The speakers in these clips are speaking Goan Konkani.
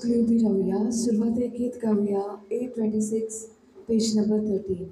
सगळीं उबी रावया, सुरवातेक गीत गावया 826 पेज नंबर 13.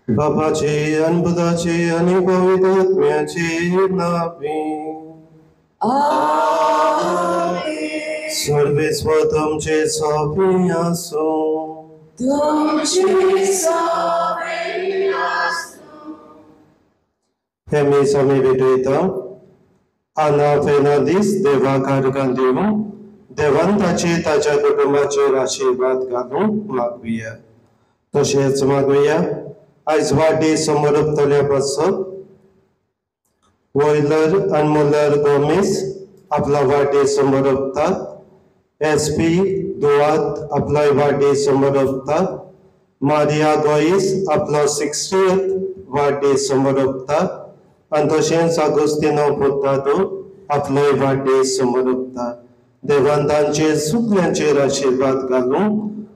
बाबाचे अनबुदाचे आणि पवित्र नावे. सर्वेस्व तुमचे सोबी आसो. हे मी स्वामी भेटयता आना फेर्नांदीस देवा कारकान दिवं देवान ताचे ताच्या कुटुंबाचेर आशिर्वाद घालूंक मागुया. तशेंच मागुया आयज वाडदीस समोरपतल्या पासत वयलर आनी मुलर गोमेस आपला वाडदीस समोरपतात. एस पी दुआत आपला वाडदीस समोरपतात. मारिया गोईस आपलो 60th वाडदीस समोरपतात. आनी तशेंच आगोस्तिनो पुर्तादो आपलो वाडदीस समोरपतात. देवान तांचेर सगल्यांचेर आशिर्वाद घालूं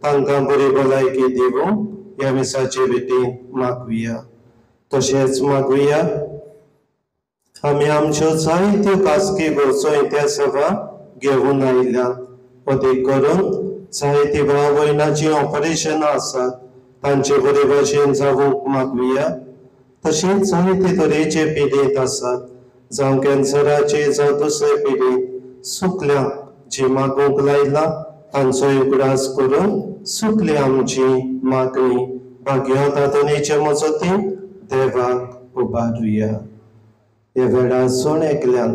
तांकां बरी भलायकी दिवं ह्या मिसाचे भेटीन मागुया. तशेंच मागुया आमी आमच्यो जायत्यो खाजगी गरजो इतिहासभा घेवन आयल्या. अदीक करून जायती भाव भयणाचीं ऑपरेशनां आसात तांचे बरे भशेन जावंक मागुया. तशेंच जायते तरेचे पिडेंत आसात जावं कॅन्सराचे जावं दुसरे पिडेंत सुकल्या जी मागूंक लायला तांचोय उगडास करून सुकली आमची मागणी भाग्यवत आतोनीचे मजतीन देवाक उबारुया. ह्या वेळार सण एकल्यान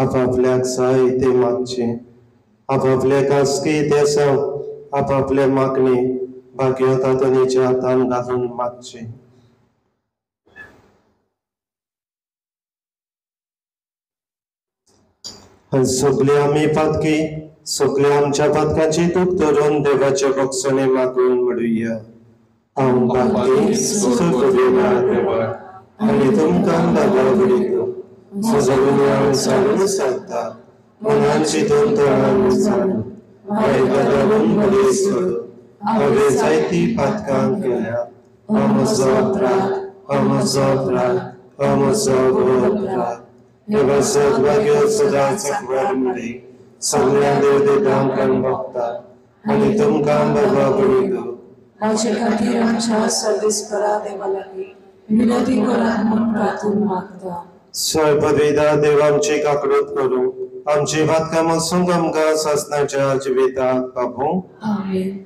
आपापल्याक जाय तें मागचें, आपापले खाजगी देसांव आपापले मागणी भाग्यवत आतोनीच्या हातान घालून मागचें. आनी सगळे आमी पातकी सगळे आमच्या पातकाची दूख धरून देवाचे भोगसणे मागून म्हणुया. हांव पातकी सगळ्या देवा आनी तुमकां बाबा उडयतो म्हजो गुन्यांव सारून सांगता मनान चिंतून तोंडान विचारून वायट मनीस करून हांवें जायती पातकां केल्या. हो म्हजो अपराध, हो म्हजो अपराध, हो म्हजो व्हड अपराध. देवा सद्भाग्य सदांच अकबर मरे सगळ्या देवदेवतांक भोगता आनी तुमकां बाबा उडयतो म्हजे खातीर आमच्या सर्वेस्परा देवा लागीं विनंती करात म्हूण प्रार्थून मागता. सर्ववेदा देव आमची काकडूत करूं आमची पातकां मसूंक आमकां सासणाच्या जिविताक पावूं. आमेन.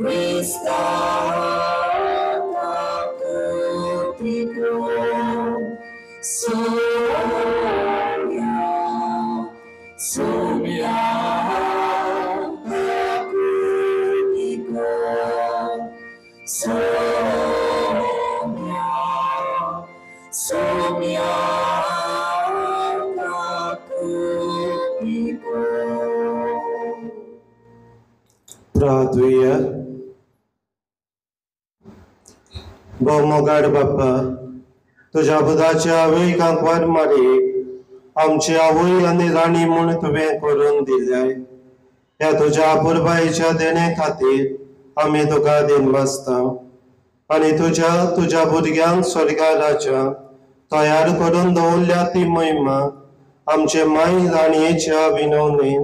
Cristo, Krista kakutiko Sonia Sonia kakutiko Sonia Sonia kakutiko. प्रार्थुया. भोव बाप्पा, तुज्या बुधाच्या आवयक आंकवार मारयेक आमची आवय आनी राणी म्हूण तुवें करून दिल्याय. ह्या तुज्या अपुरबायेच्या देणे खातीर आमी तुका दिनवासता आनी तुज्या तुज्या भुरग्यांक स्वर्गा राज्या तयार करून दवरल्या ती महिमा आमचे माय राणयेच्या विनवणेन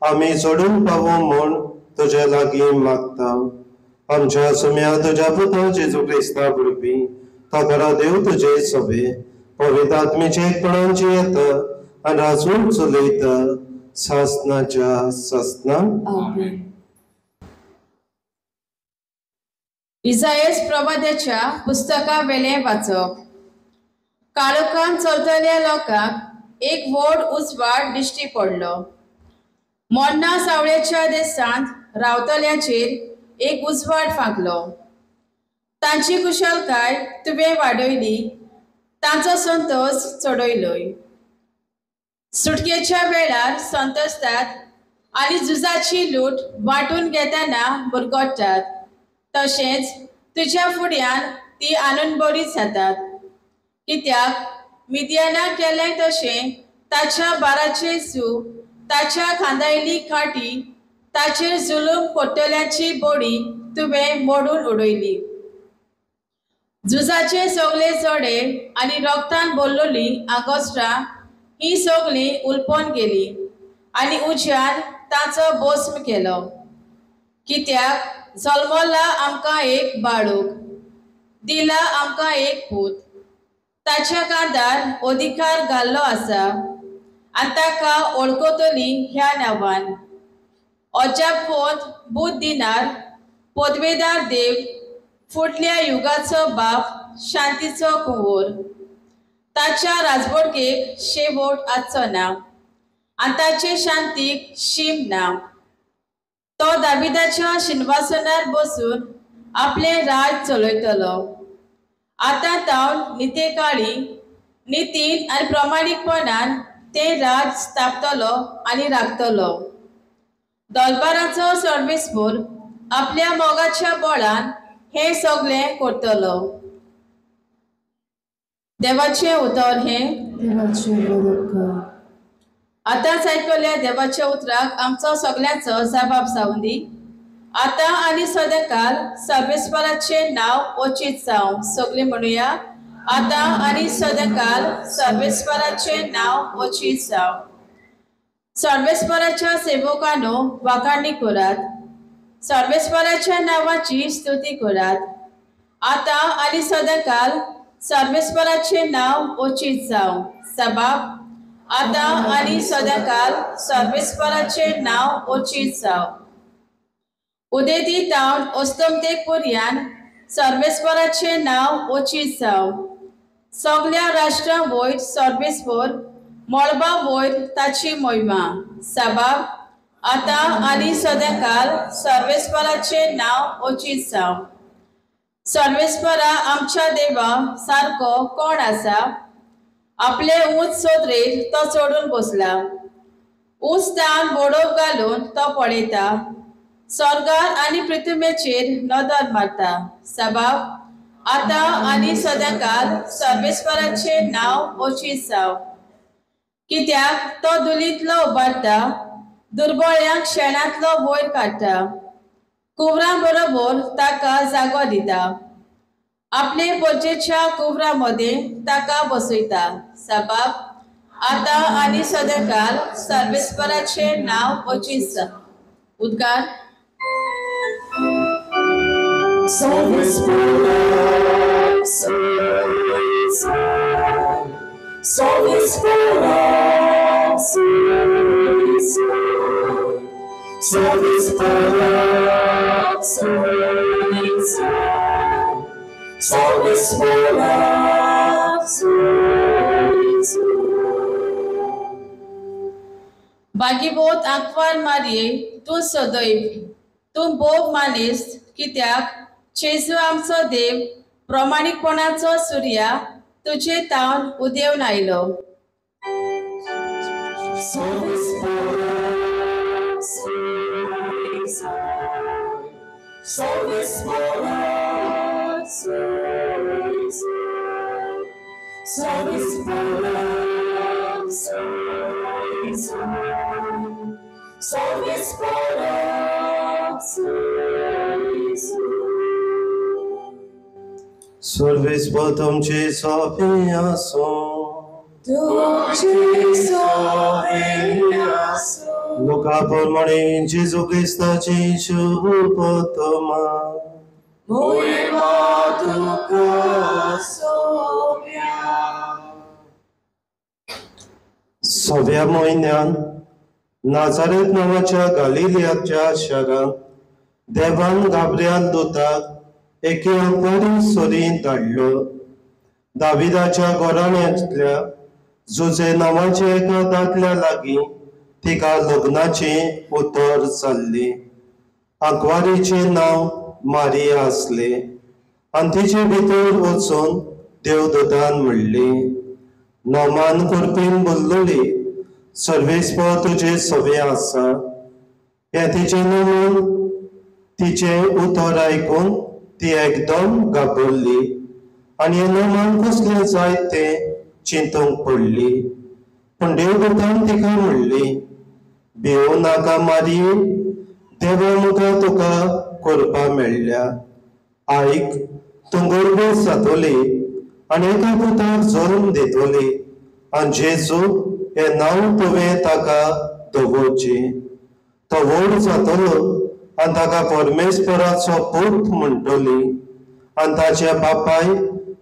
आमी जोडून पावो म्हूण तुज्या लागीं मागता. आमच्या सुम्या तुज्या पुता जेजू क्रिस्ता वरवीं ताका देव तुजे सभे पवित्र आत्मेचे एकपणांची येता आनी राजून चलयता सासनाच्या सासना. आमेन. इजायस प्रवाद्याच्या पुस्तकावेलें वाचप. काळोखान चलतल्या लोकांक एक व्हड उजवाड दिश्टी पडलो. मोन्ना सावळेच्या देशांत रावतल्याचेर एक उजवाड फांकलो. तांची कुशलकाय तुवें वाडयली, तांचो संतोश चडयलोय. सुटकेच्या वेळार संतोसतात आनी झुजाची लूट वांटून घेतना बुरगोट्टात, तशेंच तुज्या फुड्यान ती आनंद बरी जातात. कित्याक मिदियाना केलें तशें ताच्या बाराचे सू, ताच्या खांदायली खाटी, ताचेर जुलूम कोट्टल्याची बोडी तुवें मोडून उडयली. झुजाचे सगळे जोडे आनी रोगतान भरलोली आगोस्ट्रां ही सगळीं उलपोन गेली आनी उज्यान ताचो भस्म केलो. कित्याक जल्मला आमकां एक बाळूक, दिला आमकां एक पूत, ताच्या कांदार अधिकार घाल्लो आसा आनी ताका वळखतली ह्या नांवान. अजाप बूद दिनार, पदवेदार देव, फुडल्या युगाचो बाप, शांतीचो कुंवर. ताच्या राजवटकेक शेवट आसचो ना आनी ताचे शांतीक शीम ना. तो दाविदाच्या शिनवासनार बसून आपलें राज चलयतलो. आतां तावन नितेकाळी नितीन आनी प्रमाणीकपणान तें राज स्थापतलो आनी राखतलो. दलबाराचो सर्वेस्पोर आपल्या मोगाच्या बळान हें सगळें करतलो. देवाचें उतर हें. देवाचें बरोबर. आतांच आयकल्या देवाच्या उतराक आमचो सगळ्यांचो जबाब जावं दी. आतां आनी सदांकाल सर्वेस्पराचें नांव ओचीत जावं. सगळीं म्हणुया, आतां आनी सदांकाल सर्वेस्पराचें नांव ओचीत जावं. सर्वेस्पराच्या सेवकांनो वाखाणी करात, सर्वेस्पराच्या नांवाची स्तुती करात. आतां आनी सदांकाल सर्वेस्पराचें नांव ओचीत जावं. सबाब आतां आनी सदांकाल सर्वेस्पराचें नांव ओचीत जावं. उदेती तावन अस्तमतेक पर्यान सर्वेस्पराचें नांव ओचीत जावं. सगल्या राष्ट्रां वयर सर्वेस्पर, मळबा वयर ताची महिमा. सबाब आतां आनी सदांकाल सर्वेस्पराचें नांव ओचीत जावं. सर्वेस्परा आमच्या देवा सारको कोण आसा? आपले ऊंच सोदरेर तो चडून बसला, ऊंच तान बोडोव घालून तो पळयता, स्वर्गार आनी पृथ्वीचेर नदर मारता. सबाब आतां आनी सदांकाल सर्वेस्पराचें नांव ओचीत जावं. कित्याक तो दुलींतलो उबारता, दुर्बळ्यांक शेणांतलो वयर काडटा, कुवरां बरोबर ताका जागो दिता, आपले परजेच्या कुवरां मदें ताका बसयता. सबाब आतां आनी सदांकाल सर्वेस्पराचें नांव ओचीत जावं. उद्गार. Service for बागीबोत आंकवार मारये तूं सदैव तूं भोव मानेस्त कित्याक जेजू आमचो देव प्रमाणीकपणाचो सुर्या तुजे तावन उदेवन आयलो. सर्वेस्पर तुमचे सोबे आसूं. तुमचे सोबे आसूं. लुका प्रमाणे जेजू क्रिस्ताची शुभतमा. मोहिमा तुका सोब्या. सव्या म्हयन्यान नाजारेत नांवाच्या गालिलियाच्या शारांत देवान गाब्रियल दुताक एके अंकवारी सरी धाडलो. दाविदाच्या घराण्यांतल्या जुजे नांवाच्या एका दादल्या लागीं तिका लग्नाचें उतर जाल्लें. आंकवारीचें नांव मारिया आसलें आनी तिचे भितर वचून देवदूतान म्हणलें, नमान करपीन बोल्लोली सर्वेस्पर तुजे सवे आसा. हें तिचें नमन तिचें उतर आयकून ती एकदम घाबरली आनी हें नमन कसलें जाय तें चिंतूंक पडली. पूण देवदूतान तिका म्हणली, भिवूं नाका मारये, देवा मुखार तुका करपा मेळ्ळ्या. आयक, तूं गर्भेस्त जातली आनी एका पुताक जल्म दितली आनी जेजू हें नांव तुवें ताका दवरचें. तो व्हड जातलो आनी ताका परमेश्वराचो पूत म्हणटली आनी ताच्या बापाय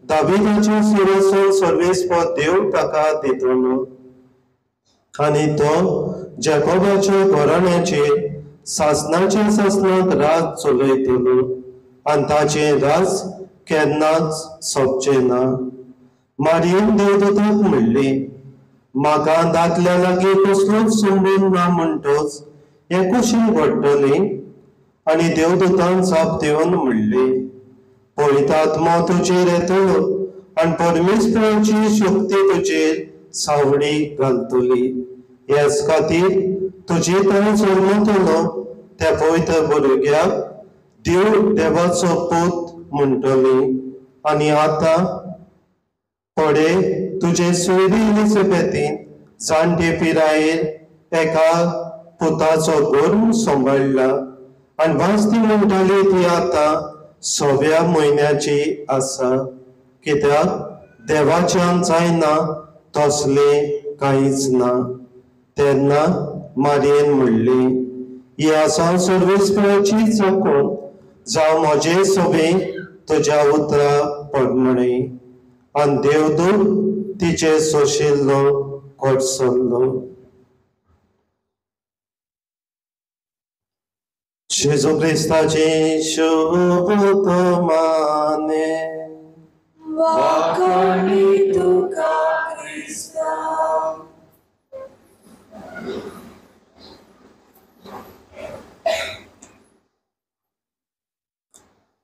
दाविदाचें सिंहासन सर्वेस्पर देव ताका दितलो आनी तो जॅकोबाच्या घराण्याचेर सासणाच्या सासणाक राज चलयतलो आनी ताचें राज केन्नाच सोंपचें ना. मारियेन देवदूताक म्हणलें, म्हाका दादल्या लागीं कसलोच संबंद ना म्हणटच हें कशें घडटलें? आनी देवदूतान जाप दिवन म्हणलें, पवित्र आत्मो तुजेर येतलो आनी परमेश्वराची शक्ती तुजेर सावळी घालतली. ह्याच खातीर तुजे थंय जल्मतलो त्या पवित्र भुरग्याक देव देवाचो पूत म्हणटली. आनी आतां पडे तुजे सोयरी एलिझाबेथीन जाणटे पिरायेर एका पुताचो गर्भ सांबाळ्ळा आनी वाजती म्हणटाली ती आतां सव्या म्हयन्याची आसा. कित्याक देवाच्यान जायना तसलें कांयच ना. तेन्ना मारियेन म्हणलें, ही आसा सर्वेस्पराची चाकून, जावं म्हजे सोबे तुज्या उतरा प्रमाणे. आनी देवदूत तिचे सोशिल्लो कोटसल्लो. जेजू क्रिस्ताची शुभतमाने. वाखाणी तुका क्रिस्ता.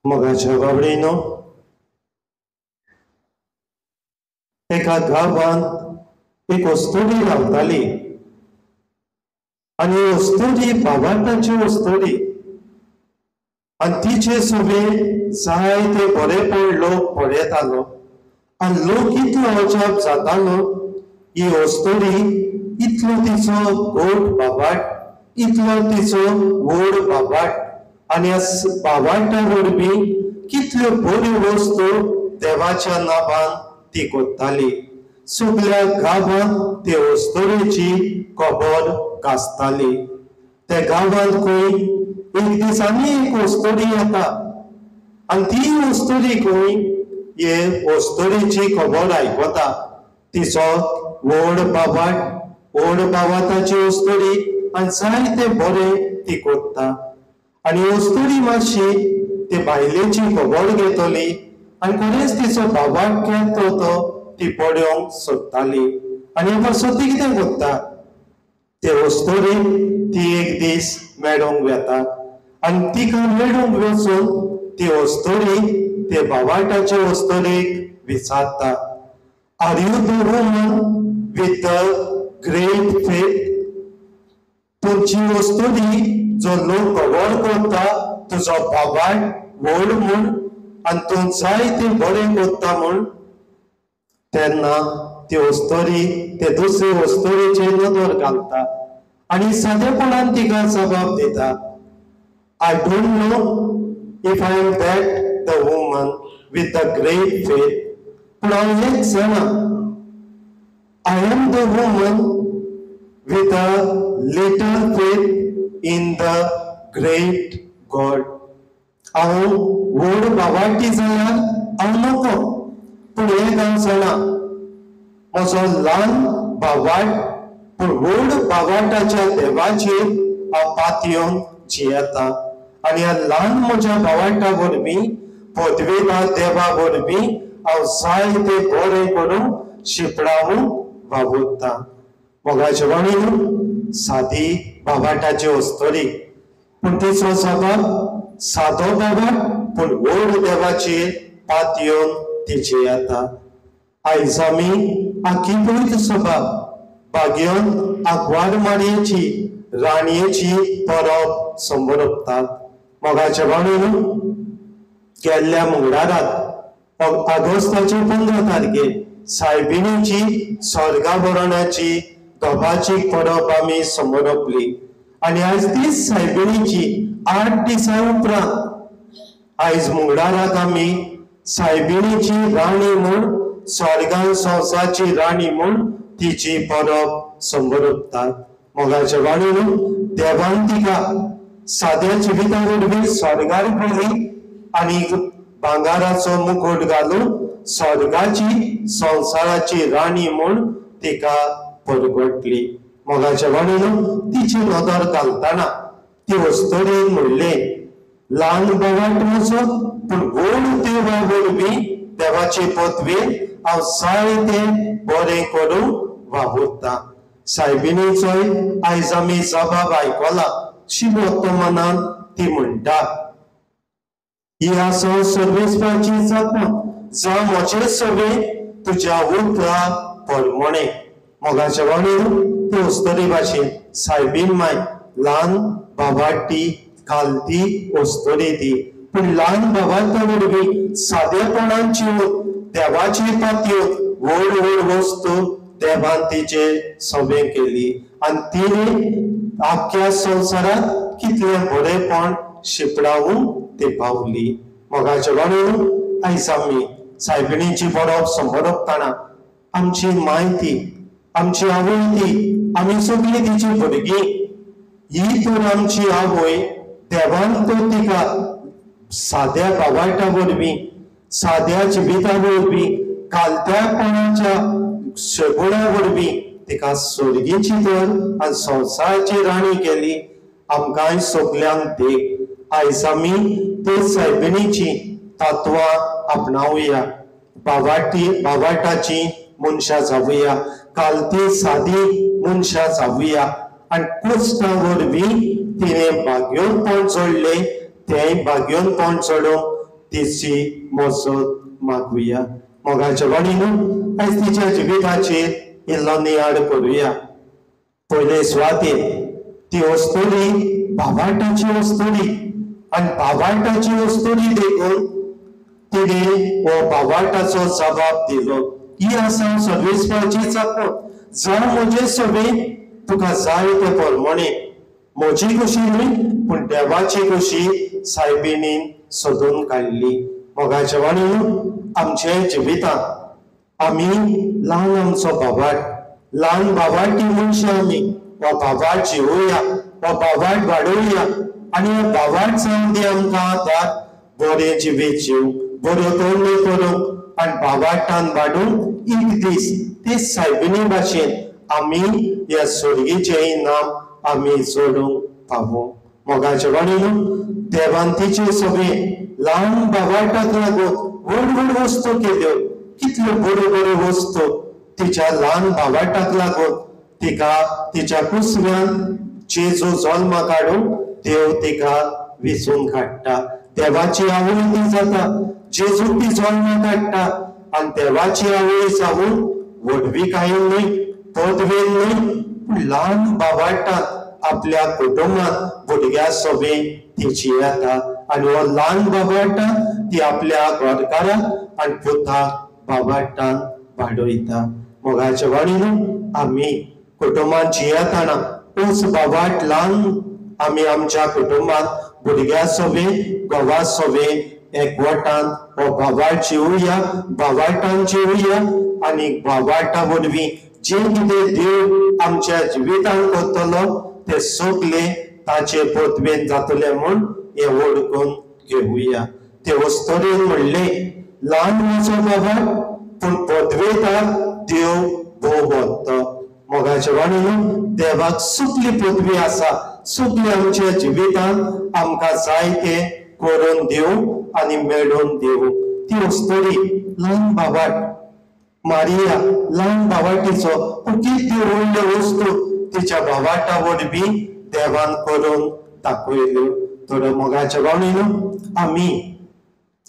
मोगाच्या बाबडीनो, एका गांवांत एक अस्तुरी रावताली आनी अस्तुरी बाबाटाची अस्तुरी आनी तिचे सोबे जायते बरेपण लोक पळयतालो आनी लोक इतलो अजाप जातालो, ही अस्तुरी इतलो तिचो गोड बाबाट, इतलो तिचो व्हड बाबाट आनी ह्या बाबाटा वरवीं कितल्यो बऱ्यो वस्तू देवाच्या नांवान ती करताली. सगल्या गांवांत ते अस्तुरेची खबर गाजताली. त्या गांवांत खंय एक दीस आनी एक अस्तुरी येता आनी ती अस्तुरी खंय हे अस्तुरेची खबर आयकता. तिचो व्हड बाबाट, व्हड बाबाटाची अस्तुरी आनी जायते बरें ती करता. आनी अस्तुरी मातशी ते बायलेची खबर घेतली आनी खरेंच तिचो बाबाक केन्ना तो ती पळोवंक सोदताली. आनी हे पासत ती कितें करता, ते वस्तोरी ती एक दीस मेळोंक वेता आनी तिका मेळोंक वचून ती वस्तोरी ते बाबाटाचे वस्तोरेक विचारता, are you the woman with the great faith? तुमची वस्तोरी जो लोक कवर करता तुजो बाबाट व्हड म्हूण आनी तूं जाय तें बरें करता म्हूण. तेन्ना ती वस्तोरी ते दुसरे वस्तोरीचेर नदर घालता आनी सादेपणान तिका जबाब दिता, I don't know if I am that the woman with the great faith, पूण हांव एक जाणा, I am the woman with a little faith in the great God. हांव व्हड बाबाटी जाल्यार हांव नको, पूण एक हांव जाणा, म्हजो ल्हान बाबाट पूण व्हड बाबाटाच्या देवाचेर हांव पातयेवन जियेता आनी ह्या ल्हान म्हज्या बाबाटा वरवीं पदवेदार देवा वरवीं हांव जाय तें बरें करूंक शिपडावूंक वावुरता. मोगाचे वाणीन सादी बाबाटाची वस्तोरी, पूण तिचो जबाब सादो बाबाट पूण व्हड देवाचेर पातयेवन ती जियेता. आयज आमी आखी पवित्र सभा बागेवन आंकवार मारयेची राणयेची परब संबोधतात. मोगाच्या वाणीन गेल्ल्या मंगळारात ऑगस्टाचे 15 तारखेर सायबिणीची स्वर्गाभरणाची दोबाची परब आमी समोरपली आनी आयज तीच सायबिणीची 8 दिसां उपरांत आयज मंगळाराक आमी सायबिणीची राणी म्हूण स्वर्गान संवसाची राणी म्हूण तिची परब संबोधतात. मोगाच्या वाणीन देवान तिका साद्या जिविता वरवीं स्वर्गार व्हेली आनी भांगाराचो मुकुट घालून स्वर्गाची संवसाराची राणी म्हूण तिका परगटली. मोगाच्या वाणीन तिची नदर घालतना ती वस्तोरेन म्हणलें, ल्हान बाबाट म्हजो पूण व्हड देवा वरवीं देवाचे पदवेन हांव जाय तें बरें करूंक वावुरता. सायबिणीचोय आयज आमी जबाब आयकला. शिवोत्त मनान ती म्हणटा, ही आसा सर्वेस्पराची जाता, जावं म्हजे सगळे तुज्या उतरा परमणे. मोगाच्या वाणीन ती वस्तोरी भाशेन सायबीन माय ल्हान बाबाटी खालती वस्तोरी ती, पूण ल्हान बाबाटा वरवीं सादेपणान जिवन देवाची पातयेवन व्हड व्हड वस्तू देवान तिचे सभे केली आनी तिणें आख्ख्या संवसारांत कितलें बरेंपण शिपडावून ती पावली. मोगाच्या वाणीन आयज आमी सायबिणीची परब संबोधतना आमची माय ती, आमची आवय ती, आमी सगळीं तिची भुरगीं, ही तर आमची आवय देवान तर तिका साद्या बाबाटा वरवीं साद्या जिविता वरवीं कालत्यापणाच्या सगुणा वरवीं तिका स्वर्गीची तर आनी संवसाराची राणी केली. आमकांय सगल्यांक देख. आयज आमी ते सायबिणीची तत्वां आपणावया, बाबाटाची मनशां जावया, कालती सादी मनशां जावया आनी कुश्टा वरवीं तिणें भाग्योनपण जोडलें तेंय भाग्योनपण जोडूंक तिची मजत मागुया. मोगाच्या वाणीन आयज तिच्या जिविताचेर इल्लो नियाळ करुया. पयले सुवातेर ती वस्तोरी बाबाटाची वस्तोरी आनी बाबाटाची वस्तोरी देखून तिणें हो बाबाटाचो जबाब दिलो, ही आसा सर्वेस्पराची चाकून, जावं म्हजे सभेन तुका जाय ते परमणे, म्हजी कशी न्हय पूण देवाची कशी सायबिणीन सोदून काडली. मोगाच्या वाणीन आमच्या जिवितांत आमी ल्हान आमचो बाबाट, ल्हान बाबाटी मनशां आमी हो बाबाट जिवोया, हो बाबाट वाडोवया आनी हो बाबाट जावन दी आमकां आदार बरें जिवीत जिवंक, बऱ्यो तोंडे करूंक आनी बाबाटान वाडून एक दीस ते सायबिणी भाशेन आमी ह्या स्वर्गीचें इनाम आमी जोडूंक पावूं. मोगाच्या वाणीन देवान तिचे सगळे ल्हान बाबाटाक लागून व्हड व्हड वस्तू केल्यो, कितल्यो बऱ्यो बऱ्यो वस्तू तिच्या ल्हान भावाटाक लागून तिका तिच्या कुसव्यान जेजू जल्मा काडून देव तिका विचून काडटा. देवाची आवय ती जाता, जेजू ती जल्मा काडटा आनी देवाची आवय जावन व्हडविकायेन न्हय, पदवेन न्हय, पूण ल्हान बाबाटाक आपल्या कुटुंबांत भुरग्या सोबें ती जियेता आनी हो ल्हान बाबाटाक ती आपल्या घरकाराक आनी पुताक बाबाटान वाडयता. मोगाच्या वाणीन आमी कुटुंबांत जियेतना उंच बाबाट ल्हान आमी आमच्या कुटुंबांत भुरग्या सोबें घोवा सोबें एकवटान हो बाबाट जिवया, बाबाटान जिवया आनी बाबाटा वरवीं जे कितें देव आमच्या जिवितांत करतलो ते सगळे ताचे पदवेन जातले म्हूण हें वळखून घेवया. ते वस्तरेन म्हणलें ल्हान म्हजो बाबाट पूण पदवेताक देव भोव वता. मोगाच्या वाणीन देवाक सगली पदवी आसा, सगळे आमच्या जिवितांत आमकां जाय ते करून दिवं आनी मेळोवन दिवं. ती अस्तरी ल्हान बाबाट मारिया ल्हान बाबाटीचो पूण कितल्यो व्हडल्यो वस्तू तिच्या बाबाटा वरवीं देवान करून दाखयल्यो. तर मोगाच्या वाणीन आमी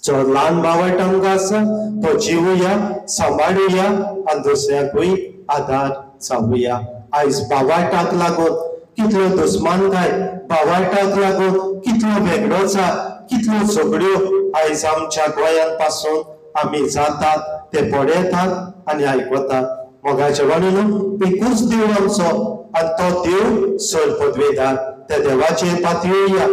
जो ल्हान बाबाट आमकां आसा तो जिवया, सांबाळुया आनी दुसऱ्याकूय आदार जावया. आयज बाबाटाक लागून कितल्यो दुस्मानकाय, बाबाटाक लागून कितल्यो वेगळोचार, कितल्यो झगड्यो आयज आमच्या गोंयांत पासून आमी जातात ते पळयतात आनी आयकतात. मोगाच्या वाणीन एकूच देव आमचो आनी तो देव सर पदवेदार. त्या देवाचेर पातयेया.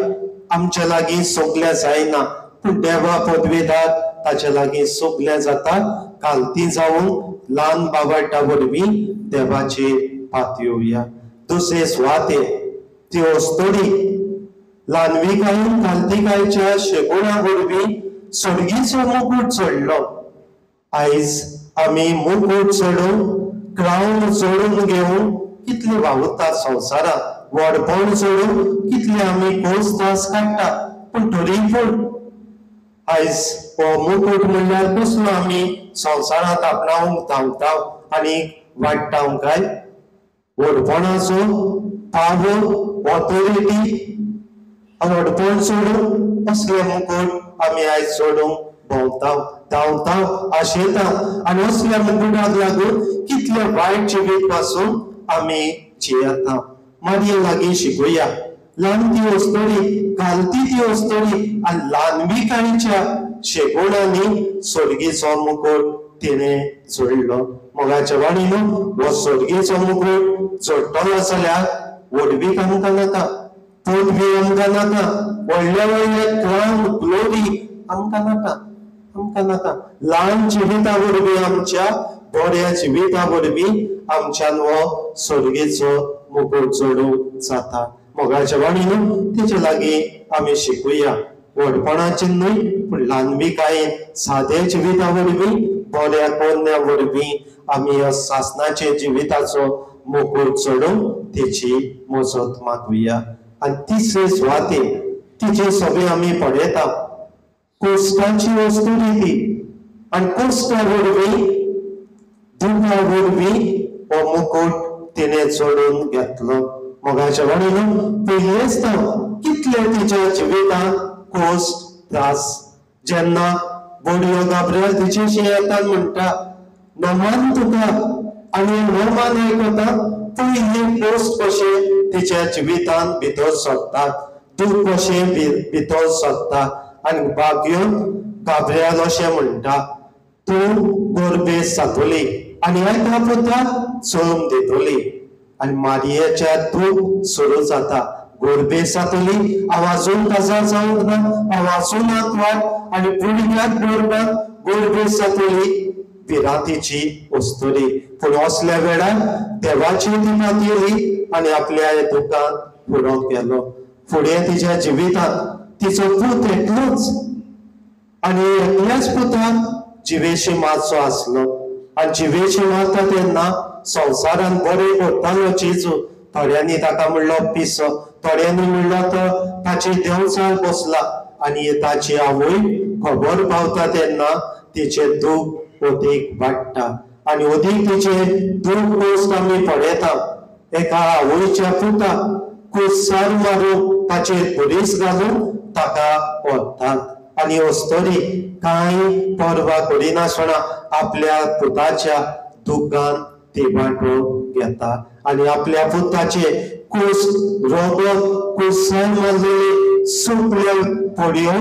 आमच्या लागीं सगळें जायना पूण देवा पदवेदार ताचे लागीं सगळें जाता. कालती जावन ल्हान बाबाटा वरवीं देवाचेर पातयेवया. दुसरे सुवातेर ती अस्तरी ल्हानविकायेन कालतिकायेच्या शेगुणा वरवीं सर्गीचो मुकूट चडलो. आयज आमी मुकूट चडून, क्रावन चडून घेवन कितले वावुरतात संवसारांत, व्हडपण चडून कितले आमी कोस त्रास काडटात, पूण तरी पूण आयज हो मुकूट म्हणल्यार कसलो आमी संवसारांत आपणावंक धांवता आनी वाडटा काय व्हडपणाचो पावर, ऑथोरिटी, व्हडपण सोडून असले मुकूट आमी आयज सोडूंक भोंवता, धांवता, आशेता आनी असल्या मुकुटाक लागून कितले वायट जिवीत पासून आमी जियेता. मारये लागीं शिकूया. ल्हान ती अस्तरी, घालती ती अस्तरी आनी ल्हानविकायेच्या शेगुणांनी सर्गीचो मुकूट तिणें जोडलो. मोगाच्या वाणीन हो सर्गीचो मुकूट जोडटलो जाल्यार व्हडवीक आमकां नाका, पदवी आमकां नाका, व्हडले व्हडले क्रावन ग्लोरी आमकां नाका, आमकां नाका. ल्हान जिविता वरवीं, आमच्या बऱ्या जिविता वरवीं आमच्यान हो सर्गीचो मुकूट जोडूंक जाता. मोगाच्या वाणीन तेचे लागीं आमी शिकूया. व्हडपणाचे न्हय पूण ल्हानविकायेन साद्या जिविता वरवीं, बऱ्या कोन्या वरवीं आमी ह्या सासणाच्या जिविताचो मुकूट चडोवन तेची मजत मागुया. आनी तिसरे सुवातेर तिचे सगळे आमी पळयता कोश्टाची वस्तुरी ती आनी कोश्टा वरवीं, दुखा वरवीं हो मुकूट तिणें चडोवन घेतलो. मोगाच्या वाणीन पयलेच कितले तिच्या जिवितांत कोश्ट त्रास. जेन्ना बोडयो गाब्रियल तिचेशी येता म्हणटा नमान तुका, आनी नमान आयकता पयले कोश्ट कशे तिच्या जिवितांत भितर सरतात, दूख कशें भितर सरता आनी भाग्योन गाब्रियल अशें म्हणटा तूं गोरबेस जातली आनी एका पुताक जल्म दितली. आनी मारियेच्या दूख सुरू जाता. गोरबेस जातली, आवाजून काजार जावंक ना, आवाजून आंकवार आनी भुरग्याक गोरबाक गोरबेस जातली भिरांतीची अस्तुरी. पूण असल्या वेळार देवाची ती पातयेली आनी आपल्या दुखान फुडो केलो. फुडें तिच्या जिवितांत तिचो पूत एकलोच आनी एकल्याच पुतान जिवेशी मारचो आसलो आनी जिवेशी मारता तेन्ना संवसारान बरें करतालो जेजू. थोड्यांनी ताका म्हणलो पिसो, थोड्यांनी म्हणलो तो ताची देवचार बसला आनी ताची आवय खबर पावता तेन्ना तिचें दूख अदीक वाडटा आनी अदीक तिचें दूख कोश्ट आमी पळयता. एका आवयच्या पुताक कुसार मारून ताचेर पुलीस घालून ताका व्हरतात आनी अस्तरी कांय पर्वा करिनासतना आपल्या पुताच्या दुखान ती वांटो घेता आनी आपल्या पुताचे कूस रोगत कुसार मारलेले सुकल्या पडयो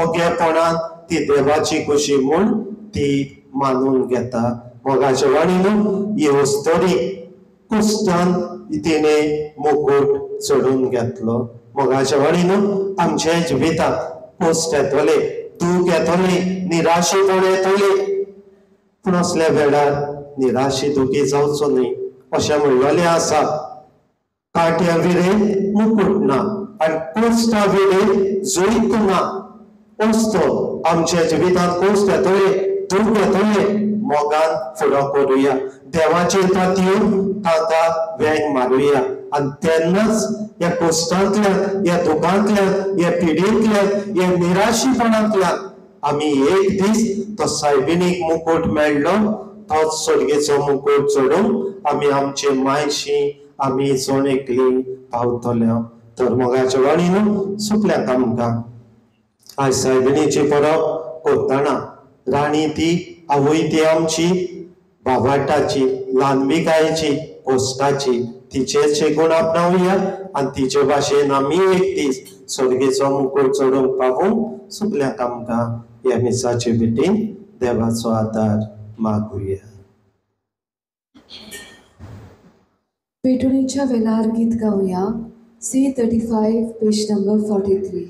ओगेपणान ती देवाची खुशी म्हूण ती मानून घेता. मोगाच्या वाणीन ही अस्तरी कुस्तान तिणे मुकूट चडून घेतलो. मोगाच्या वाणीन आमच्या जिवितांत कश्ट येतले, दूख येतले, निराशेपण येतले, पूण असल्या वेळार निराशी दुखी जावचो न्हय अशें म्हणलेलें आसा. कांट्या विरेत मुकूट ना आनी कोश्टा विरेत जैत ना. असतो आमच्या जिवितांत कश्ट येतले, दूख येतले, मोगान फुडो करुया, देवाचेर तातयेन ताका वेंग मारुया आनी तेन्नाच ह्या कश्टांतल्यान, ह्या दुखांतल्यान, ह्या पिडेंतल्यान, ह्या निराशीपणांतल्यान आमी एक दीस तो सायबिणीक मुकूट मेळ्ळो तोच स्वर्गेचो मुकूट चडोवन आमी आमचे मायशी आमी जण एकली पावतले. तर मोगाच्या वाणीन सुकल्यात आमकां आयज सायबिणीची परब करतना राणी ती आवय ती आमची बाबाटाची, ल्हानविकायेची, कोश्टाची, तिचेर शेगूण आपणावया आनी तिचे भाशेन आमी एक दीस स्वर्गेचो मुकूट चडोवंक पावूंक सगल्यांक आमकां ह्या मिसाचे भेटीन देवाचो आदार मागुया. पेटोणीच्या वेलार गीत गावया. C35 page number 43.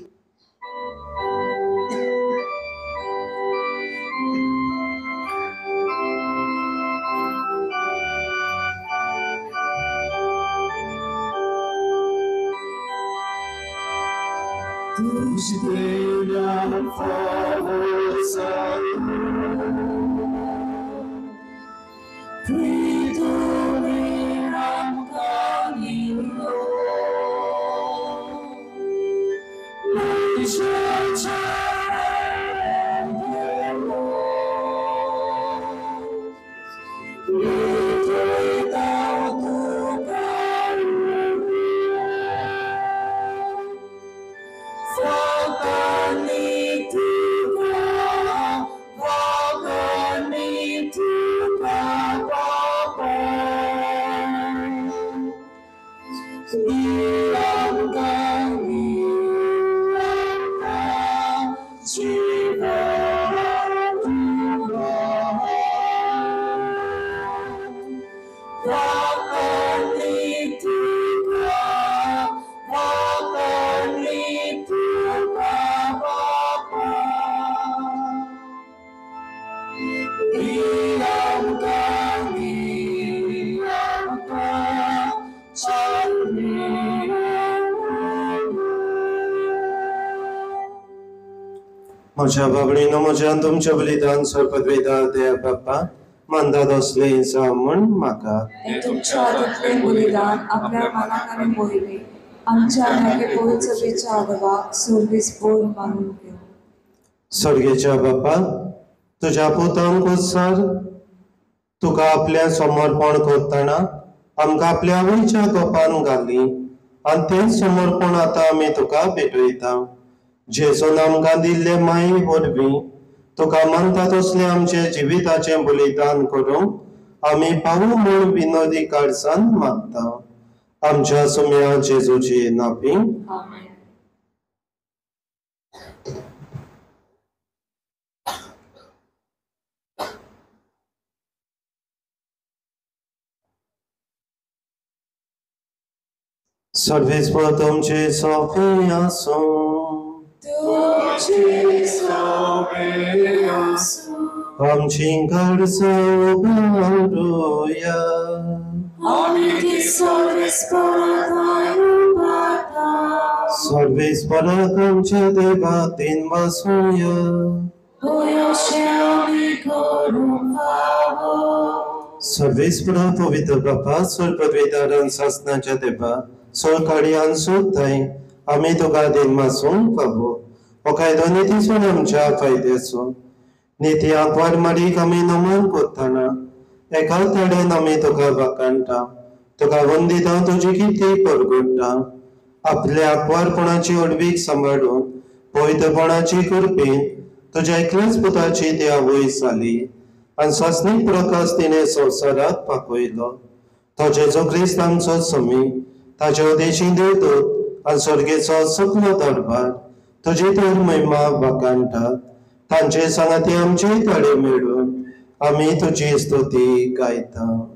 म्हज्या बाबडीनो म्हज्यान तुमच्या बलिदान सर्पद्वेदा देव बाप्पा मानतात असले जावं म्हूण म्हाका तुमच्या हातांतलें बलिदान आपल्या मनाक आनी मोहिनी आमच्या पवित्रतेच्या आदवाक सर्वीस बोर मानून घेवं. स्वर्गेच्या बाप्पा तुज्या पुतान कुसार तुका आपलें समर्पण करतना आमकां आपल्या आवयच्या गोपान घाली आनी तें समर्पण आतां आमी तुका भेटयता. जेजून आमकां दिल्ले माये वरवीं तुका मानता तसलें आमचें जिविताचें बलिदान करूंक आमी पावू म्हूण विनोदी काळजान मागता. आमच्या सुम्या जेजूची नापी. सर्वेस्पर तुमचे सोफे आसूं. आमची गरज उबारुया. सर्वेस्पराक आमच्या देवाक दिन बसुया. सर्वेस्परा पवित्र बापा स्वर्गद्वेदारान सासनाच्या देवा सोळकाडयान सोदताय आमी तुका दिन मासूंक फावो. हो कायदो नितीसून आमच्या फायद्याचो. निती आंकवार मारीक आमी नमन करतना एका ताड्यान आमी तुका वाखाणटा, तुका वंदिता, तुजी किर्ती परगट्टा. आपल्या आंकवारपणाची अडवीक सांबाळून पवित्रपणाची कृपेन तुज्या एकल्याच पुताची ती आवय जाली आनी सासणीक प्रकाश तिणें संवसाराक पाकयलो. तो जेजू क्रिस्त आमचो समी, ताचे उदेशी देवदूत आनी स्वर्गेचो सगलो दरबार तुजी तर महिमा वाखाणटात. तांचे सांगाती आमचे ताळे मेळून आमी तुजी स्तुती गायता.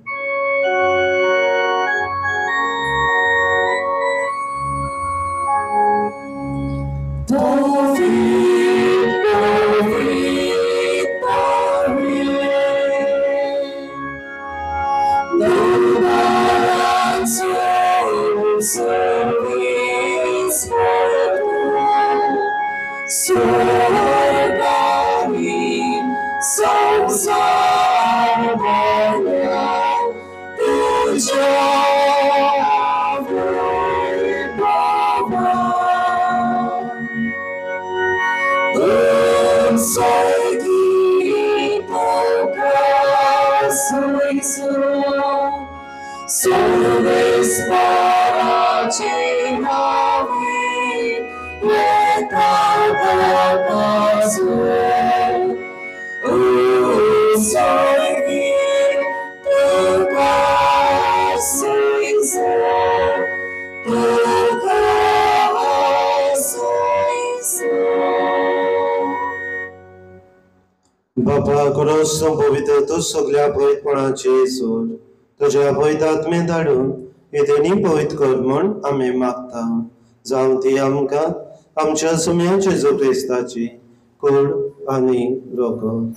बापा क्रोस पवित्र तूं सगल्या पवित्रपणाचे सोड, तुज्या पवित्र आत्मे धाडून येदेनी पवित्र कर म्हूण आमी मागता. जावं ती आमकां आमच्या सुम्या जेजू क्रिस्ताची कूड आनी रोगत.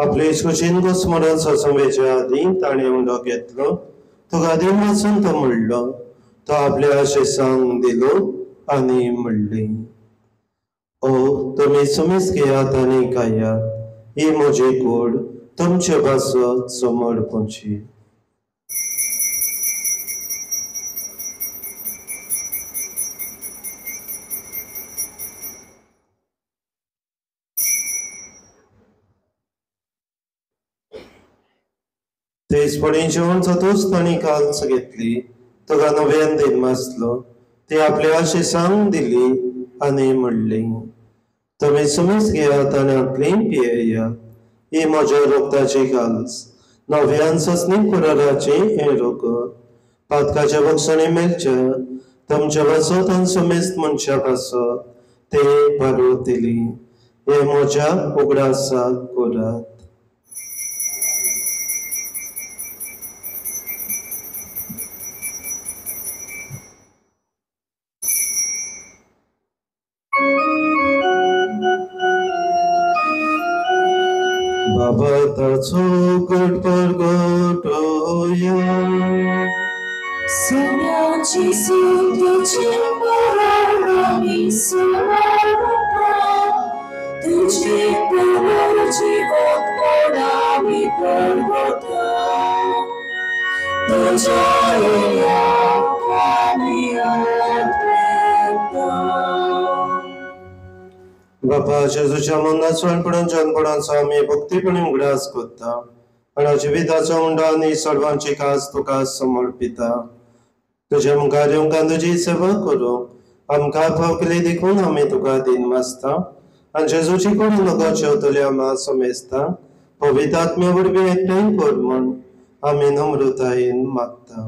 आपले कुशीन घुसमरण सोसंबेच्या आदीं ताणें उंडो घेतलो, तुका दिन वाचून तो म्हणलो, तो आपल्या शिसांक दिलो आनी म्हणली, ओ तुमी सुमीस घेयात आनी खायात, ही म्हजी कूड तुमचे पासत समर्पणची. तेच पडी जेवण जातूच तांणी काल्स घेतली, तुका नव्यान दिन मासलो, ती आपल्या शिसांक दिली आनी म्हणली, तुमी सुमीस घेयात आनी आपली पियेयात, ही म्हज्या रोगताची काल्स, नव्यान ससनी कुराराची हें रोगत, पातकाच्या बक्षणी मेळच्या तुमच्या पासत आनी सुमेस्त मनशा पासत ते पारवतली. हे म्हज्या उगडासाक करात. बाबा ताचो गोड परगटोया, सगळ्यांची सुखची मरणामी सुमरता, तुझी पुनर्जीवतपणामी परगटा, तुझ्या येयाक आमी बापा जेजूच्या मनाचो आणि जनपणाचो आमी भक्तीपणी उगडास करता आनी जिविताचो उंडो आनी सर्वांची कास तुका समर्पिता. तुज्या मुखार येवंक आनी तुजी सेवा करूंक आमकां फाव केली देखून आमी तुका दिन मासता आनी जेजूची कोण लोकां जेवतले आमा समेजता पवित्र आत्म्या वरवीं एकठांय कर म्हूण आमी नम्रतायेन मागता.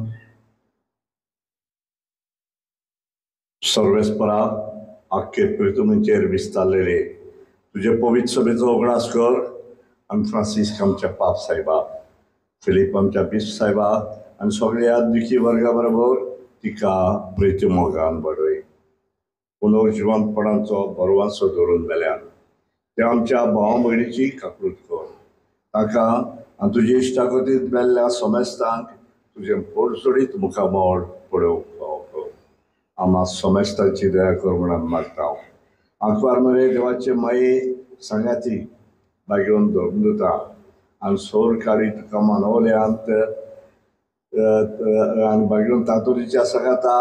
सर्वेस्परा आख्खे पृथ्वीचेर विस्तारलेले तुजे पवित्र सभेचो उगडास कर आनी फ्रांसीस्क आमच्या पाप साहेबा, फिलीप आमच्या बिस्प साहेबा आनी सगळ्या दुखी वर्गा बरोबर तिका प्रिती मोगान बडय. पुनर्जिवंतपणाचो बरवासो दवरून मेल्यान ते आमच्या भावा भयणीची काकूट कर, ताका आनी तुजे इश्टागतींत मेल्ल्या समेस्तांक तुजें पोटसोडीत मुखामळ पळोवंक फावो कर. आमा समेस्तांची दया कर म्हणून मागता. आंकवार मरे देवाचे माये सांगाती बागेवन धरून दिता आनी सोरकारी तुका मानवल्यांत आनी बागेवन तातोरीच्या सांगाता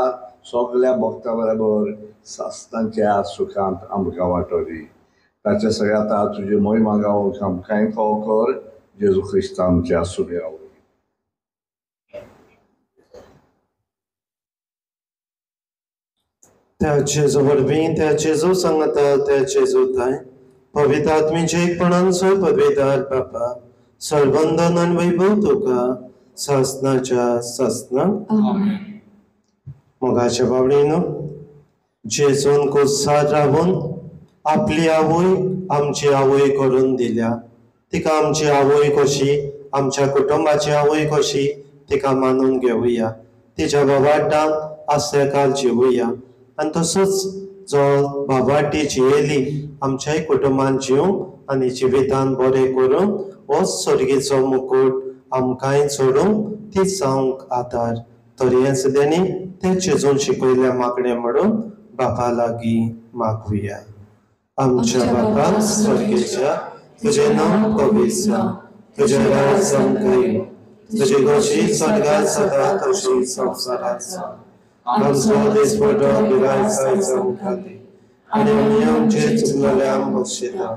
सगळ्या भक्ता बरोबर सासणाच्या सुखांत आमकां वांटो दी. ताच्या सगळ्या आतां तुजी मोहिमा गावंक आमकांय फावो कर, जेजू क्रिस्ता आमच्या सुम्या. त्या जेजू वरवीं, त्या जेजू सांगता, त्या जेजू थांय पवित्र आत्म्याचे एकपणान सोय पदवीदार बापा सर्वंदन आनी वैभव तुका सासनाच्या सासनाक. मोगाच्या बावडीनो, जेजून कोसार रावून आपली आवय आमची आवय करून दिल्या. तिका आमची आवय कशी, आमच्या कुटुंबाची आवय कशी तिका मानून घेवया. तिच्या बाबाटान आस्तेकाल जिवया आनी तसोच जो बाबाटी जियेली आमच्याय कुटुंबान जिवंक आनी जिवितान बरें करून हो स्वर्गीचो मुकूट आमकांय चडूंक ती जावंक आदार. तर हेंच देणी तें जेजून शिकयल्या मागणें म्हणून बापा लागीं मागुया. आमच्या बापा स्वर्गेच्या, तुजें नांव पवित्र जावं, तुजें राज आमकां येवं, तुजी खोशी स्वर्गात जाता तशी संवसारांत जावं. आमचो दिसपटो गिरायक आयज आमकां दी आनी आमी आमचे चुकलेल्यांक बक्षिता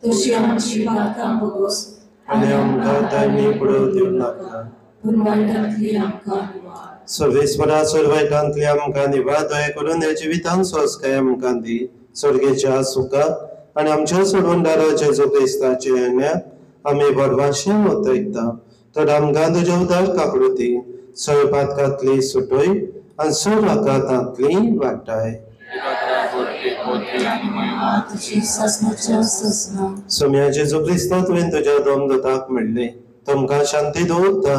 तशी आमची पातकां भोगोस आनी आमकां तांणी पडोव दिवं नाका, पूण वायटांतली आमकां निवार. सर्वेस्परा सर्वायटांतली आमकां निवार. दया करून ह्या जिवितान सोंसकाय आमकां दी, स्वर्गेच्या सुखाक आनी आमच्या सोडवणदारा जेजू क्रिस्ताचे येण्याक आमी बरवाशें वतयता. तर आमकां तुज्या उदार काकळुती सगळ्या पातकांतली सुटय आनी सगळ्या आघातांतली वाटाय. सोम्या जेजू क्रिस्ता, तुवें तुज्या दोमदूताक म्हणलें, तुमकां शांती दवरता,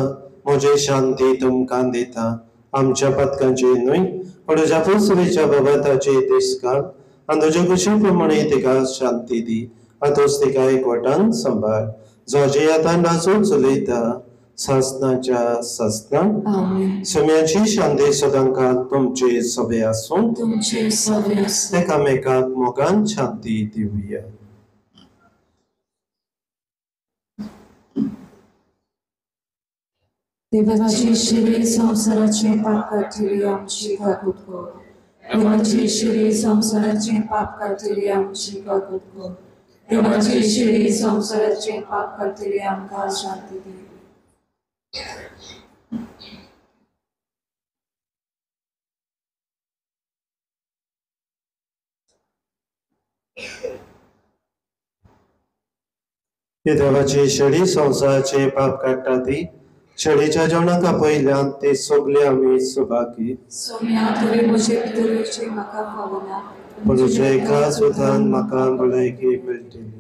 म्हजी शांती तुमकां दिता. आमच्या पातकांची न्हय पूण तुज्या पुस्तकेच्या बाबताची दिसकाल आनी तुज्या खुशी प्रमाणे तिका शांती दी आनी तूच तिका एकवटान सांबाळ, जो जियेतान राजून चलयता सासनाच्या सासनाक. सोम्याची शांती सदांकाल तुमचे सभे आसूं. एकामेकाक मोगान शांती दिवया. देवाची शिरी संवसाराचे पाप काडटली आमची काकूत कर. देवाची शिरी संवसाराचे पाप काडटली आमची काकूत कर. देवाची शिरी संवसाराचे पाप काडटली आमकां शांती दी. देवाची शेळी संवसाराचे पाप काडटा ती शेळीच्या जेवणाक आपयल्यान ते सगळे आमी सुभागी. सोम्या, तुवें म्हजे भितर येवचें म्हाका फावना, पूण तुज्या एका सुतान म्हाका भलायकी मेळटली.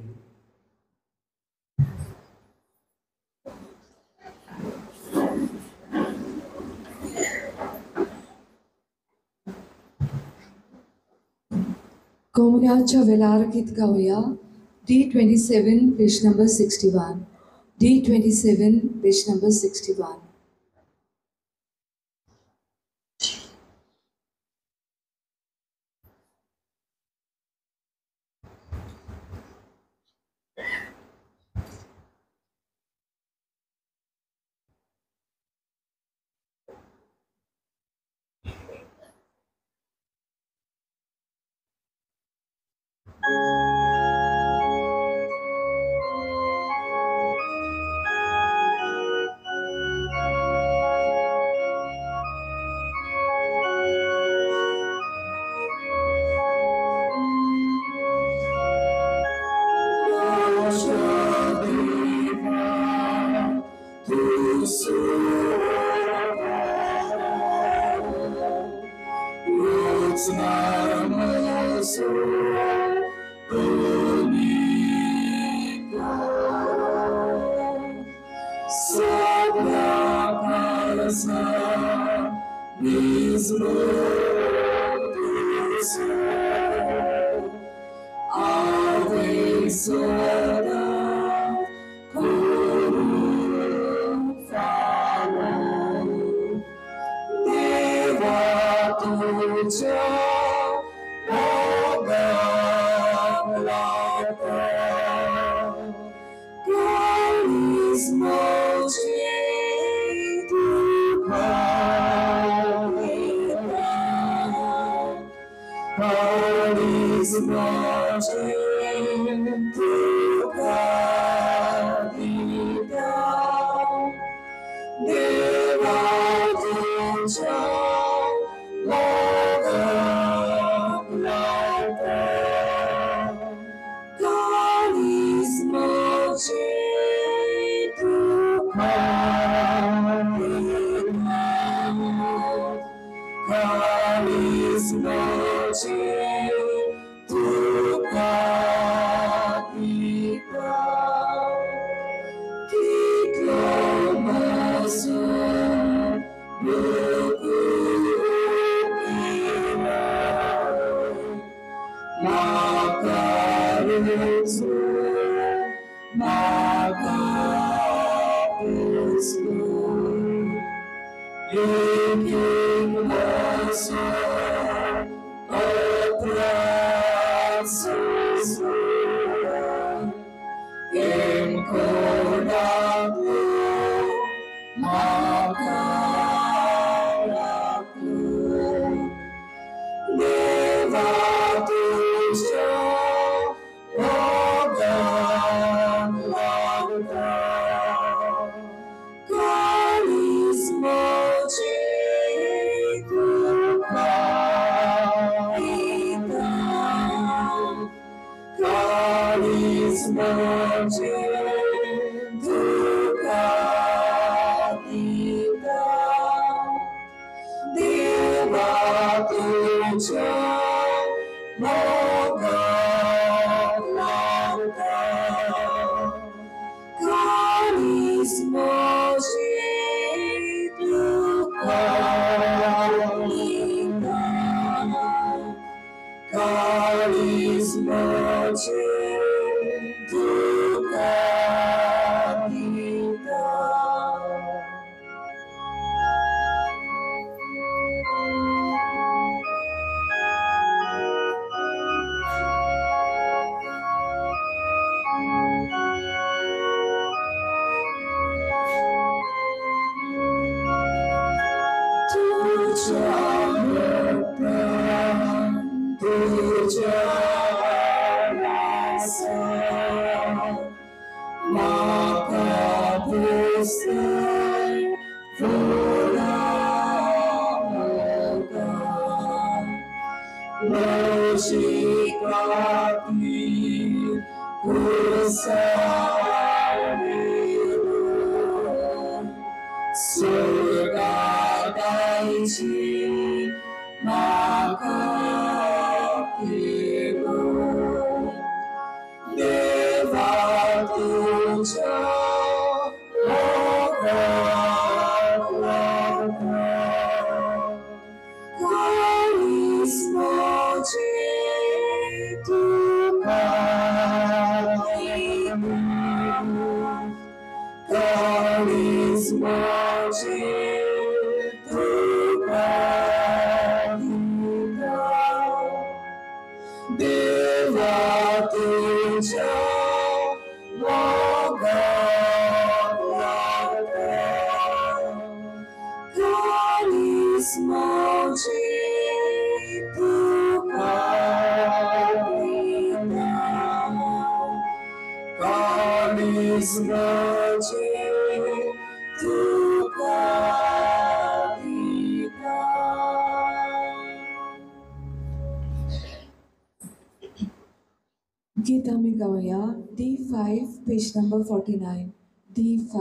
कोमुन्याच्या वेलार गीत गावया. D27 page number 61. D27 page number 61. Thank you. तुका दिता देवा तुज्या मोगाक लागता काळीज म्हजें तुका दिता काळीज म्हजें तुका दिता कितलो म्हजो दुख म्हाका रुजू म्हाका पुसू एक एक म्हजो अपराध सोसून कोणाक म्हाका राखूं देवा तुज्या मोगाक लागता काळीज म्हजें तुका दिता काळीज म्हजें तुका दिता देवा तुज्या मोगाक लागता काळीज म्हजें तुका दिता काळीज म्हजें तुका दिता. तुज्या मोगान तुज्या आसा म्हाका पुसय फुलां मोगान म्हजी काती कुरसार व्हेरून स्वर्गात आयची म्हाका केलो देवा तुज्या मोगाक लागता काळीज म्हजें तुका दिता काळीज म्हजें तुका दिता देवा तुज्या मोगाक लागता काळीज म्हजें तुका दिता काळीज म्हजें तुका दिता. गीत आमी गावया D5 page number 49 D5.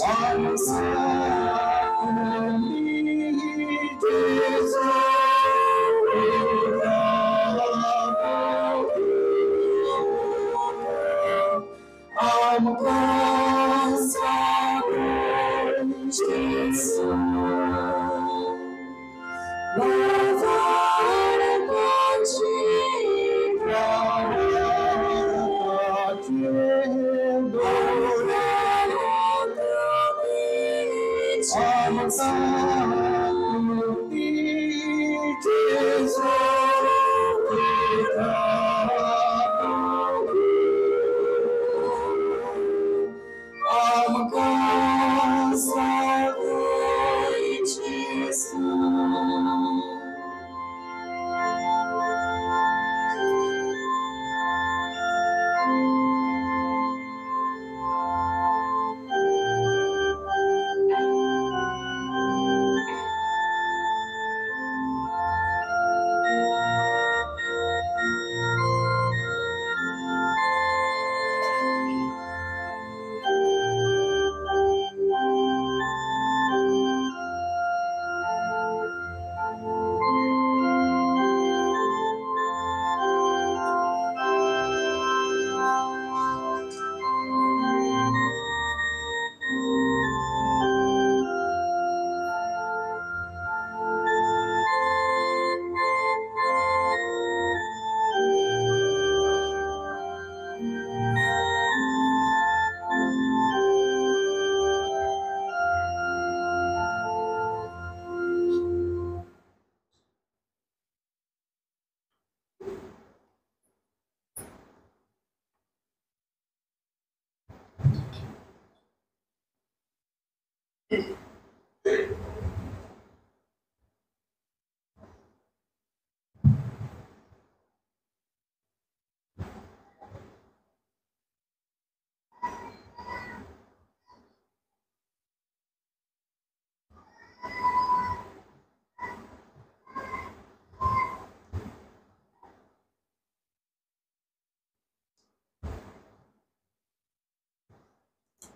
I'm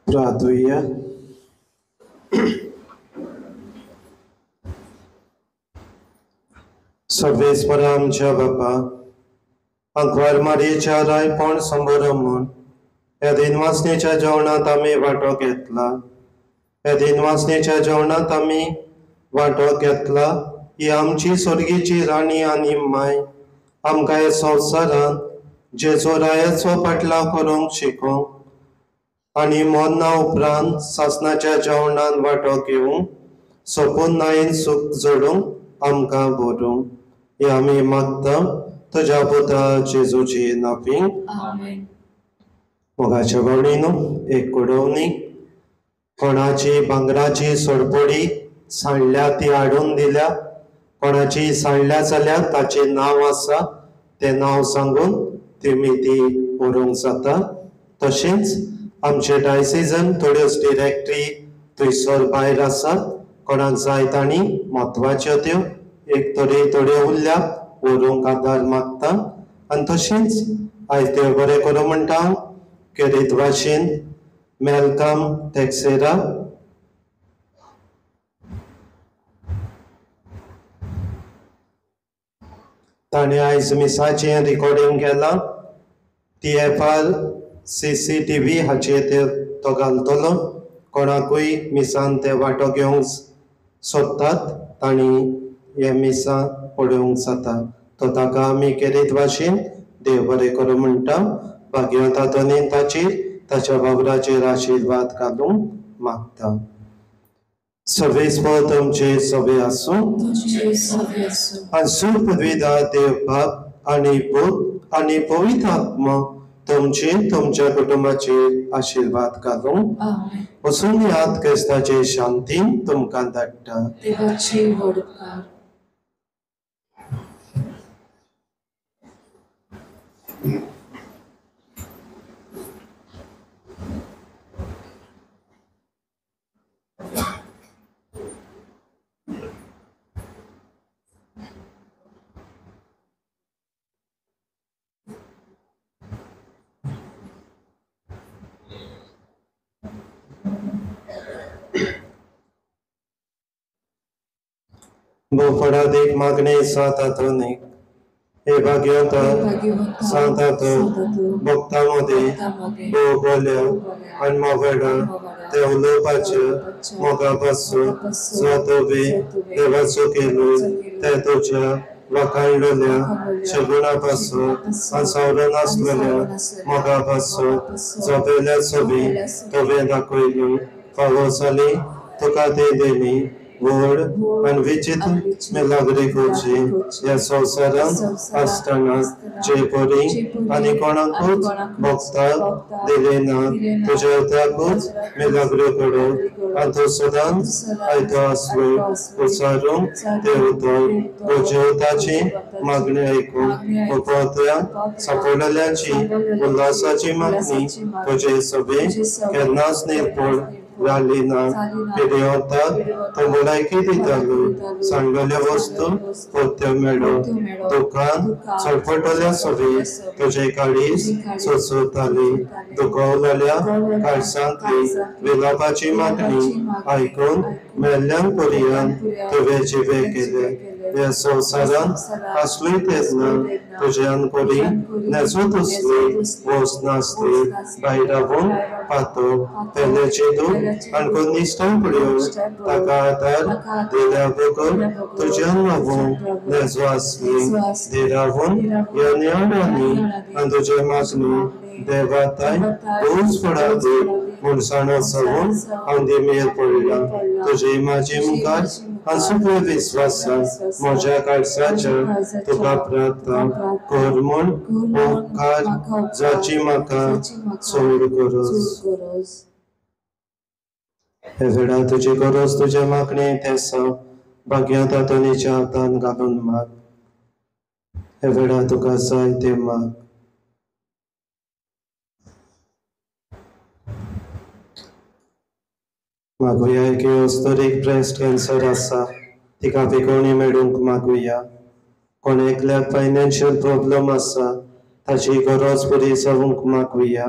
प्रार्थुया। सर्वेस्परा आमच्या बापा, आंकवार मारयेच्या रायपण संबोर म्हूण ह्या दिनवासनेच्या जेवणांत आमी वांटो घेतला। ह्या दिनवासनेच्या जेवणांत आमी वांटो घेतला ही आमची स्वर्गीची राणी आनी माय आमकां ह्या संवसारांत जेजो रायाचो पाटलाव करूंक शिकोवंक आनी मरणा उपरांत सासणाच्या जेवणांत वांटो घेवंक सोपून नायन सूख जोडूंक आमकां बरोवंक हे आमी मागता तुज्या पुता जेजूची नापी। मोगाच्या बावडीनो एक कुडवणी कोणाची भांगराची सोडपडी सांडल्या ती हाडून दिल्या, कोणाची सांडल्या जाल्यार ताचें नांव आसा तें नांव सांगून तुमी ती व्हरूंक जाता। तशेंच आमचे डायसिजन थोड्यो डिरेक्टरी थंयसर भायर आसात, कोणाक जाय तांणी म्हत्वाच्यो त्यो एक थोड्यो थोड्यो उरल्या व्हरूंक आदार मागता। आनी तशेंच आयज देव बरें करूं म्हणटा हांव केरीत भाशेन मेलकाम टॅक्सेरा ताणें आयज मिसाचें रिकॉर्डींग केलां, T F R CCTV हाचेर ते तो घालतलो। कोणाकूय मिसान ते वांटो घेवंक सोदतात तांणी हे मिसां पळोवंक जाता। तो ताका आमी केरीत भाशेन देव बरें करूं म्हणटा। भाग्यवंता धनीन ताचेर ताच्या बाबराचेर आशिर्वाद घालूंक मागता। सर्वेस्पर तुमचे सवे आसूं आनी सूर पदवीदार देव बाप आनी पूत आनी पवित्र आत्मा तुमचे तुमच्या कुटुंबाचेर आशिर्वाद घालूंक वचून याद क्रिस्ताचे शांतीन तुमकां धाडटा। देवाचे व्हड उपकार। भोवफळादीक मागणे सात आतोनीक हे भाग्यवंता सांत आतो भक्तां मदीं भोव बोल्या आनी मोगाडा ते उलोवपाचे मोगा पासून जो तुवें देवाचो केलो ते तुज्या वाखाणलेल्या शगुणा पासून आनी सावरून आसलेल्या मोगा पासून जपेल्या सोबी तुवें दाखयली फावो जाली तुका ते देणी व्हड आनी विचित्र मिलाग्री करची ह्या संवसारांत आसतना जे परी आनी कोणाकूच भोगता दिले ना तुज्या उतराकूच मिलाग्रो करूं आनी तूं सदांच आयतो आसलो उचारूंक ते उतर तुज्या उताची मागणी आयकून उपवत्या सापडलेल्यांची उल्हासाची मागणी तुजे सभे केन्नाच निर्पूण जाली ना। पिडेवंताक तो भलायकी दितालो, सांडलेल्यो वस्तू परत्यो मेळ्ळ्यो, दुखान चडपटल्या सवी तुजे काळीज सोंसताली, दुखवलेल्या काळसांतली विलापाची मागणी आयकून मेल्ल्यांक पर्यंत तुवें जिवे केले। ह्या संवसारांत आसली तेन्ना तुज्यान कोरी नेजत आसली वस नासली भायर रावून पातो पेल्याचे दूख आनी निश्ठां पडयो ताका आदार दिल्या बगर तुज्यान रावूंक नेजो आसली धिरावून ह्या नियाळांनी आनी तुजे मागणी देवाताय भोवच पडादी मुळसाणो जावन हांव दिमेर पडला। तुजे म्हाजे मुखार आनी सगळ्या विस्वासान म्हज्या काळजाच्या तुका प्रार्थना कर म्हूण उपकार जाची म्हाका चड गरज। हे वेळार तुजी गरज तुज्या मागणें तें साव भाग्यांत आंतोनीच्या हातान घालून माग. हे वेळार तुका जाय तें माग. मागुया की अस्तुरीक ब्रेस्ट कॅन्सर आसा तिका बेगोणी मेळूंक मागुया. कोण एकल्याक फायनान्शियल प्रॉब्लम आसा ताची गरज पुरी जावंक मागुया.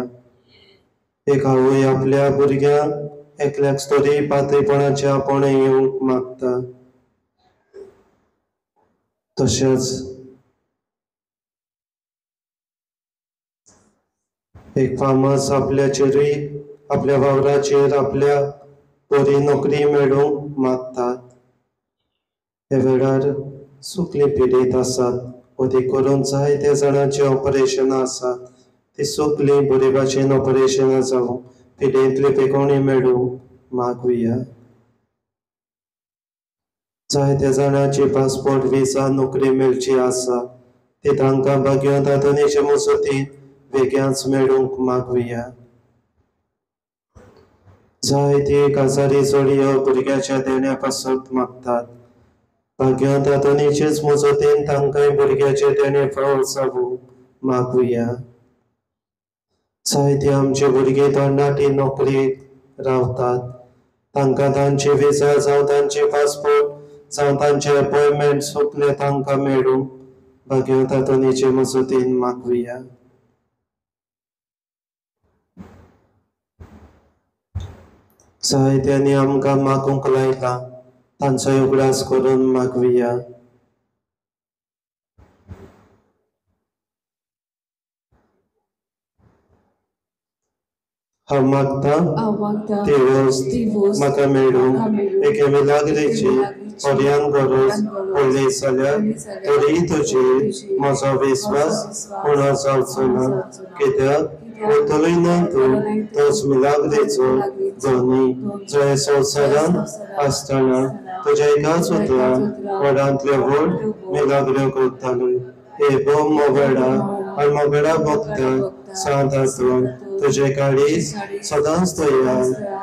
एक आवय आपल्या भुरग्यांक एकल्याक स्तोरी पातळपणाचे आपोवणें येवंक मागता. तशेंच एक फार्मास आपल्याचेरूय आपल्या वावराचेर आपल्या बरी नोकरी मेळूंक मागतात. हे वेळार सुकली पिडीत आसात अदीक करून जायते जाणांची ऑपरेशनां आसात ती सुकली बरे भाशेन ऑपरेशनां जावं पिडेंतली बेगोणी मेळूंक मागुया. जायते जाणांची पासपोर्ट विजा नोकरी मेळची आसा ती तांकां भाग्यांत आंतोनीचे मजतीन बेग्याच मेळूंक मागुया. जायती काजारी जोडयो भुरग्याच्या देण्या पासत मागतात. भाग्यांत आंतोनीचेच मजतीन तांकांय भुरग्याचे देणें फावो जावूंक मागुया. जायते आमचे भुरगे तरणाटी नोकरेक रावतात तांकां तांचे विजा जावं तांचे पासपोर्ट जावं तांचे अपॉयंटमेंट सगळे तांकां मेळूंक भाग्यांत आंतोनीचे मजतीन मागुया. जायत्यांनी आमकां मागूंक लायलां तांचो उगडास करून मागुया. हांव मागता ती वस्त म्हाका मेळूंक एके मिलाग्रेची पर्यान गरज पडली जाल्यार तरी तुजेर म्हजो विस्वास उणो जावचो ना कित्याक वतलोय ना तूं तोच मिलाग्रेचो धनी जो संवसारांत आसतना तुज्या एकाच उतरान व्हडांतल्यो व्हड मिलाग्रो करतालो. हे भोव मोगडा आनी मोगडा भक्तां सांत आंतोन तुजे काळीज सदांच तयार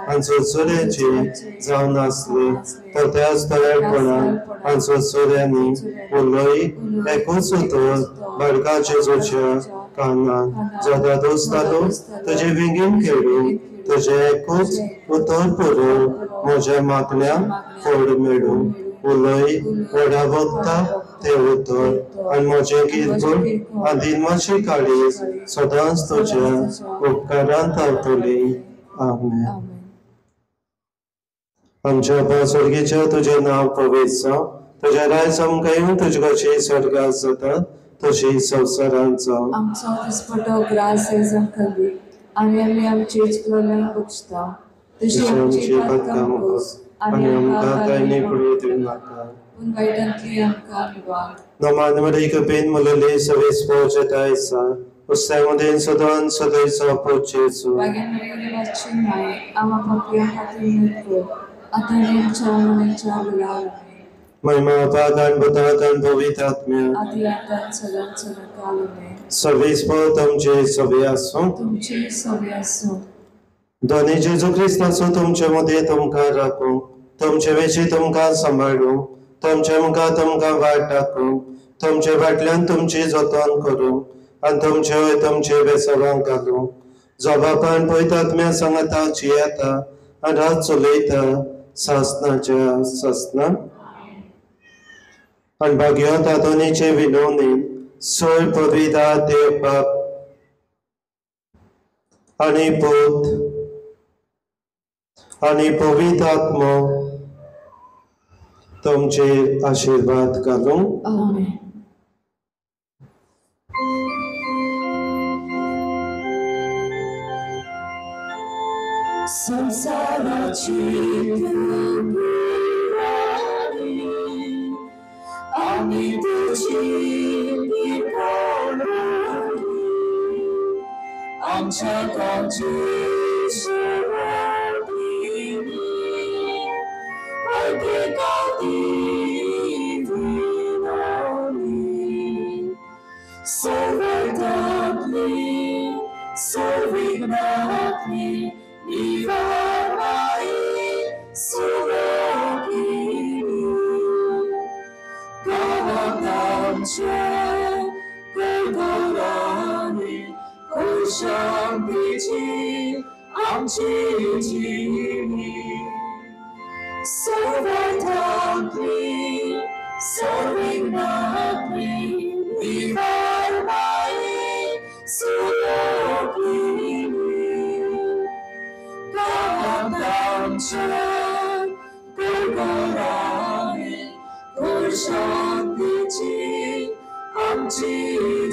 आनी चोरचोऱ्याचे जावन आसले तर त्याच तयारपणान आनी चोरचोऱ्यांनी उलय एकूच उतर बाळका जेजूच्या कानान जो दादोस जालो तुजे बेगीन खेळूं तुजें एकूच उतर पुरो म्हज्या मागण्यांक फळ मेळूं. उलय व्हडा भक्ता तें उतर आनी म्हजें किरकोळ आनी दिनवाशी काळीज सदांच तुज्या उपकारांत रावतली. आमेन. आमच्या बापा स्वर्गीच्या तुजें नांव पवित्र जावं, तुजें राज आमकां येवं, तुजी कशी स्वर्गात जाता तशी संवसारांत जावं. आमचो दिसपटो ग्रास आयज आमकां दी आनी आमी आमची चुकलेल्यांक बक्षता तशी आमची पातकां भोगोस आनी आमकां कांय पडूं दिवनाका पूण वायटांतली आमकां निवार. नमान मरीक बेन मुलले सवेस पोचत आयसा उस्त्यामदेन सदां सदैचो पोचेचो. बागेन देवाची माय आमा पापया खातीर विनंती कर आतां आनी आमच्या मरणाच्या वेळार. आमेन. महिमा बापाक पुताक आनी पवित्र आत्म्याक आदी आतां सदां सदां काल. आमेन. सवेस पो तुमचे सवे आसूं. तुमची सवे आसूं. धनी जेजू क्रिस्ताचो तुमचे मदें तुमकां राखूं, तुमचे विशीं तुमकां सांबाळूं, तुमचे मुखार तुमकां वाट दाखोवं, तुमचे फाटल्यान तुमची जतन करूं आनी तुमचे तुमचे बेसवांक घालूं. जो बापान पवित्र आत्म्या सांगाता जियेता आनी रात चलयता सासनाच्या सासना. आनी भाग्यांत आंतोनीचे विनवणी सय पवित्र देव बाप आनी पूत आनी पवित्र आत्मो तुमचेर आशिर्वाद घालूं. आमेन. संसाराची राणी आमी तुजी पिकावली आमच्या गांवची शरणागती ऐकेकाती विनवणी सर्वतातली सर्विघ्नातली निवारणाई सुलोकिनी गांवांत आमचे गरगरांनी कर शांतीची आमची जिणी सर्वतांतली सर्विंगांतली निवार माई सुलोकिनी गांवांत आमचे गरगरांनी कर शांतीची आमची